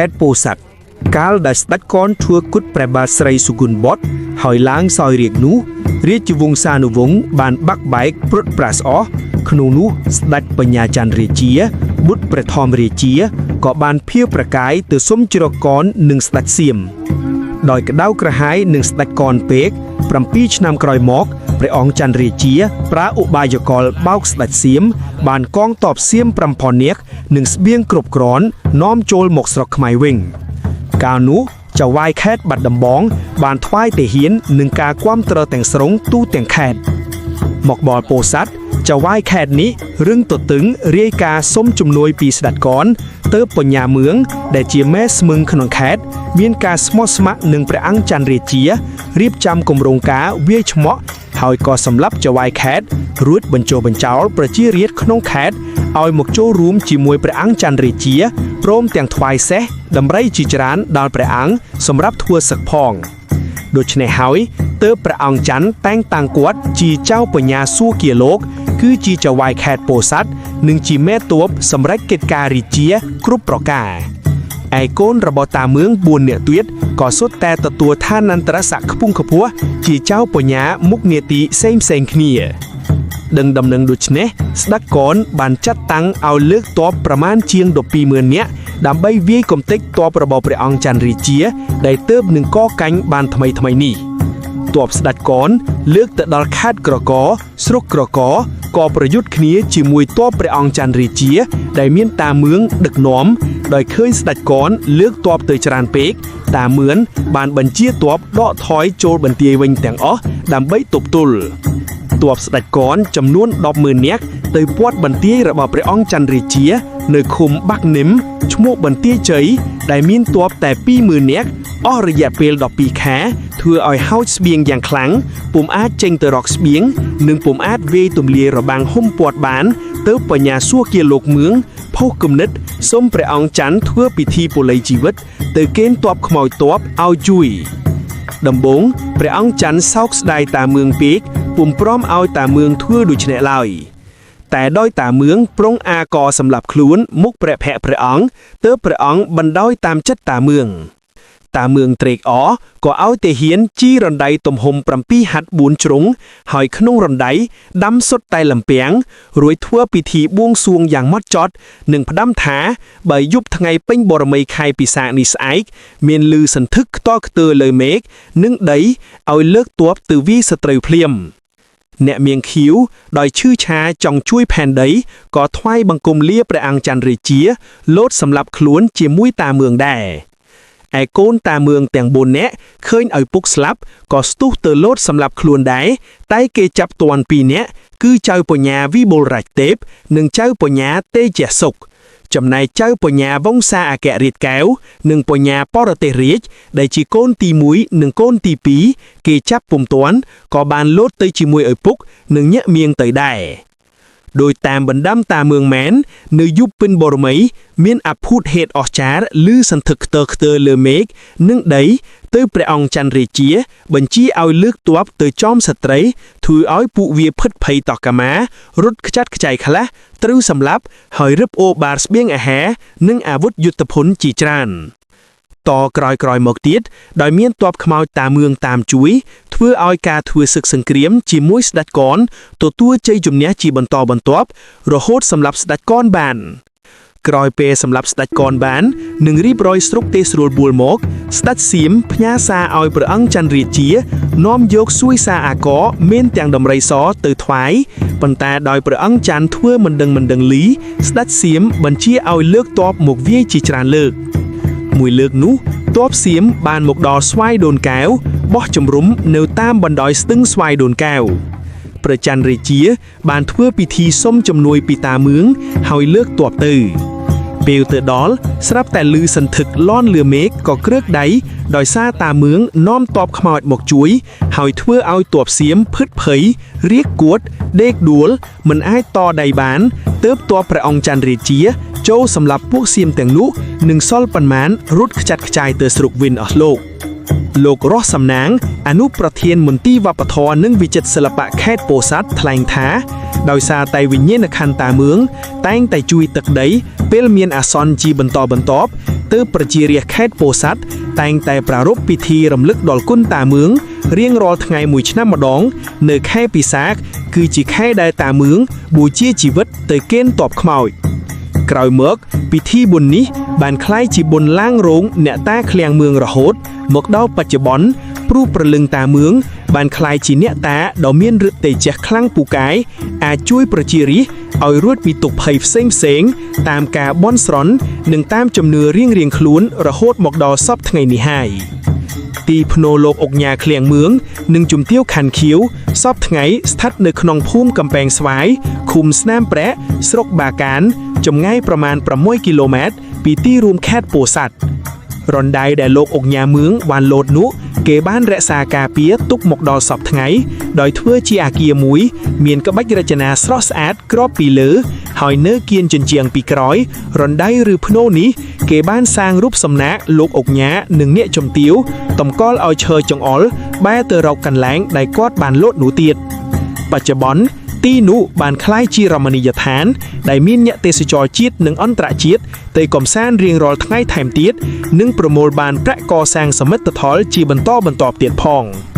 េត្តពោធិ៍សាត់កាលដែលស្ដេចកនធ្វើគុតព្រះបាទស្រីសុគន្ធបុត្រហើយឡើងសោយរាជនោះរាជវង្សានុវង្សបានបាក់បែកព្រុតប្រាសអស់ក្នុងនោះស្ដេចបញ្ញាច័ន្ទរាជាបុត្រព្រះធម្មរាជាក៏បានភៀវប្រកាយទៅសុំជ្រកកននឹងស្ដេចសៀមដោយក្តៅក្រហាយនឹងស្ដេចកនពេក7ឆ្នាំក្រោយមកព្រះអង្គច័ន្ទរាជាប្រើឧបាយកលបោកស្ដេចសៀមបានកងតបសៀម5000នាក់និងស្បៀងគ្រប់គ្រាន់នាំចូលមកស្រុកខ្មែរវិញកាលនោះចៅហ្វាយខេត្តបាត់ដំបងបានថ្វាយទាហាននិងការគាំទ្រទាំងស្រុងទូទាំងខេត្តមកបលពោធិ៍សាត់ចៅហ្វាយខេត្តនេះរឹងទទឹងរាយការណ៍សុំជំនួយពីស្ដេចកនទៅបញ្ញាមឿងដែលជាមេស្មឹងក្នុងខេត្តមានការស្មោះស្ម័គ្រនឹងព្រះអង្គច័ន្ទរាជារៀបចំគម្រោងការវាយឆ្មក់ហើយក៏សម្លាប់ចៅហ្វាយខេត្តរួចបញ្ចុះបញ្ចោលប្រជារាស្ត្រក្នុងខេត្តឲ្យមកចូលរួមជាមួយព្រះអង្គច័ន្ទរាជាព្រមទាំងថ្វាយសេះដំរីជាច្រើនដល់ព្រះអង្គសម្រាប់ធ្វើសឹកផងដូច្នេះហើយទើបព្រះអង្គច័ន្ទតែងតាំងគាត់ជាចៅបញ្ញាសួគ៌លោកគឺជាចៅហ្វាយខេត្តពោធិ៍សាត់និងជាមេតបសម្រេចកិច្ចការរាជាគ្រប់ប្រការឯកូនរបស់តាមឿង4នាក់ទៀតក៏សុទ្ធតែទទួលឋានន្តរស័ក្តិខ្ពង់ខ្ពស់ជាចៅបញ្ញាមុខនាទីផ្សេងផ្សេងគ្នាដឹងដំណឹងដូច្នេះស្ដេចកនបានចាត់តាំងឲ្យលើកទ័ពប្រមាណជាង120,000នាក់ដើម្បីវាយកំទេចទ័ពរបស់ព្រះអង្គច័ន្ទរាជាដែលទើបនឹងកកាញ់បានថ្មីថ្មីនេះទ័ពស្ដេចកនលើកទៅដល់ខេត្តក្រកស្រុកក្រកក៏ប្រយុទ្ធគ្នាជាមួយទ័ពព្រះអង្គច័ន្ទរាជាដែលមានតាមឿងដឹកនាំដោយឃើញស្ដេចកនលើកទ័ពទៅច្រើនពេកតាមឿនបានបញ្ជាទ័ពដកថយចូលបន្ទាយវិញទាំងអស់ដើម្បីទប់ទល់ទ័ពស្ដេចកនចំនួន100,000នាក់ទៅពាត់បន្ទាយរបស់ព្រះអង្គច័ន្ទរាជានៅឃុំបាក់និមឈ្មោះបន្ទាយជ័យដែលមានទ័ពតែ20,000នាក់អស់រយៈពេល12ខែធ្វើឲ្យហោចស្បៀងយ៉ាងខ្លាំងពុំអាចចេញទៅរកស្បៀងនិងពុំអាចវាយទំលាយរបាំងហ៊ុំព័ទ្ធបានទៅបញ្ញាសួគ៌លោកមឿងផុសគំនិតសូមព្រះអង្គច័ន្ទធ្វើពិធីពលីជីវិតទៅកេណ្ឌទ័ពខ្មោចទ័ពឲ្យជួយដំបូងព្រះអង្គច័ន្ទសោកស្ដាយតាមឿងពេកពុំព្រមឲ្យតាមឿងធ្វើដូច្នេះឡើយតែដោយតាមឿងប្រុងអាកសម្រាប់ខ្លួនមុខព្រះភ័ក្ត្រព្រះអង្គទើបព្រះអង្គបណ្ដោយតាមចិត្តតាមឿងតាមឿងត្រេកអរក៏ឲ្យទាហានជីរណ្ដៃទំហំ7ហាត់4ជ្រុងហើយក្នុងរណ្ដៃដាំសុទ្ធតែលំពាំងរួចធ្វើពិធីបួងសួងយ៉ាងម៉ត់ចត់និងផ្ដាំថាបើយប់ថ្ងៃពេញបរមីខែពិសាខនេះស្អែកមានលឺសន្ធឹកខ្ទល់ខ្ទើលើមេឃនិងដីឲ្យលើកទ័ពទៅវាយសត្រូវភ្លាមអ្នកមៀងខៀវដោយឈឺឆាចង់ជួយផែនដីក៏ថ្វាយបង្គំលាព្រះអង្គច័ន្ទរាជាលោតសម្លាប់ខ្លួនជាមួយតាមឿងដែរឯកូនតាមឿងទាំង4នាក់ឃើញឲ្យពុកស្លាប់ក៏ស្ទុះទៅលោតសម្លាប់ខ្លួនដែរតែគេចាប់ទាន់2នាក់គឺចៅបញ្ញាវិបុលរាជទេពនិងចៅបញ្ញាទេជសុខចំណែកចៅបញ្ញាវង្សាអគ្គរាជកែវនិងបញ្ញាបរទេសរាជដែលជាកូនទី1និងកូនទី2គេចាប់ពុំទាន់ក៏បានលោតទៅជាមួយឪពុកនិងញាក់មៀងទៅដែរដោយតាមបណ្ដាំតាមឿងមែននៅយុគពិនបរមីមានអភូតហេតុអស្ចារ្យឬសន្ធឹកខ្ទើខ្ទើលើមេឃនិងដីទៅព្រះអង្គច័ន្ទរាជាបញ្ជាឲ្យលើកទ័ពទៅចំស្ត្រីធ្វើឲ្យពួកវាភិតភ័យតកមារត់ខ្ចាត់ខ្ចីខ្លះត្រូវសម្លាប់ហើយរឹបអូបារស្បៀងអាហារនិងអាវុធយុទ្ធភណ្ឌជាច្រើនតក្រោយៗមកទៀតដោយមានទ័ពខ្មោចតាមឿងតាមជួយធ្វើឲ្យការធ្វើសឹកសង្គ្រាមជាមួយស្ដេចកនទទួលជ័យជំនះជាបន្តបន្ទាប់រហូតសម្លាប់ស្ដេចកនបានក្រោយពេលសម្លាប់ស្ដេចកនបាននិងរៀបរយស្រុកទេស្រួលបួលមកស្ដេចសៀមផ្ញើសារឲ្យព្រះអង្គច័ន្ទរាជានាំយកសួយសារអាករមានទាំងដំរីសទៅថ្វាយប៉ុន្តែដោយព្រះអង្គច័ន្ទធ្វើមិនដឹងមិនដឹងលីស្ដេចសៀមបញ្ជាឲ្យលើកទ័ពមកវាយជាច្រើនលើកមួយលើកនោះទ័ពសៀមបានមកដល់ស្វាយដូនកែវបោះជំរំនៅតាមបណ្ដោយស្ទឹងស្វាយដូនកែវព្រះច័ន្ទរាជាបានធ្វើពិធីសុំជំនួយពីតាមឿងហើយលើកទ័ពទៅពេលទៅដល់ស្រាប់តែលឺសន្ធឹកលន់លឿមេឃក៏គ្រើកដៃដោយសារតាមឿងនាំទ័ពខ្មោចមកជួយហើយធ្វើឲ្យទ័ពសៀមភិតភ័យរៀកគួតដេកដួលមិនអាចតដៃបានទើបទ័ពព្រះអង្គច័ន្ទរាជាចូលសម្លាប់ពួកសៀមទាំងនោះនិងសល់ប៉ុន្មានរត់ខ្ចាត់ខ្ចាយទៅស្រុកវិញអស់លោកលោករស់សំណាងអនុប្រធានមន្ទីរវប្បធម៌និងវិចិត្រសិល្បៈខេត្តពោធិ៍សាត់ថ្លែងថាដោយសារតែវិញ្ញាណក្ខន្ធតាមឿងតែងតែជួយទឹកដី ពេលមានអាសន្នជាបន្តបន្ទាប់ទើបប្រជារាស្ត្រខេត្តពោធិ៍សាត់តែងតែប្រារព្ធពិធីរំលឹកដល់គុណតាមឿងរៀងរាល់ថ្ងៃមួយឆ្នាំម្ដង នៅខែពិសាខគឺជាខែដែលតាមឿងបូជាជីវិតទៅកេណ្ឌទ័ពខ្មោច ក្រោយមកពិធីបុណ្យនេះបានក្លាយជាបុណ្យឡាងរោងអ្នកតាឃ្លាំងមឿងរហូត មកដល់បច្ចុប្បន្នព្រោះព្រលឹងតាមឿងបានក្លាយជាអ្នកតាដ៏មានឫទ្ធិតេជះខ្លាំងពូកែអាចជួយប្រជារាស្ត្រឲ្យរួចពីទុក្ខភ័យផ្សេងផ្សេងៗតាមការបន់ស្រន់និងតាមជំនឿរៀងៗខ្លួនរហូតមកដល់សព្វថ្ងៃនេះហើយ ទីភ្នោលោកអុកញ៉ាឃ្លាំងមឿងនិងជំទាវខាន់ខៀវសពថ្ងៃស្ថិតនៅក្នុងភូមិកំពែងស្វាយឃុំស្នាមប្រែកស្រុកបាកានចម្ងាយប្រមាណ6គីឡូម៉ែត្រពីទីរួមខេត្តពោធិ៍សាត់រណ្ដៅដែលលោកអុកញ៉ាមឿងបានលោតនោះគេបានរក្សាការពារទុកមកដល់សពថ្ងៃដោយធ្វើជាអាគារមួយ មានក្បាច់រចនាស្រស់ស្អាតក្របពីលើ ហើយនៅគៀនជញ្ជាំងពីក្រោយ រណ្ដៅឬភ្នោនេះគេបានសាងរូបសំណាកលោកអុកញ៉ានិងអ្នកជំទាវតម្កល់ឲ្យឈើចង្អុលបែរទៅរកកន្លែងដែលគាត់បានលោតនោះទៀត បច្ចុប្បន្នទីនោះបានក្លាយជារមណីយដ្ឋាន ដែលមានអ្នកទេសចរជាតិនិងអន្តរជាតិទៅកំសាន្តរៀងរាល់ថ្ងៃថែមទៀតនិងប្រមូលបានប្រាក់កសាងសមិទ្ធផលជាបន្តបន្ទាប់ទៀតផង។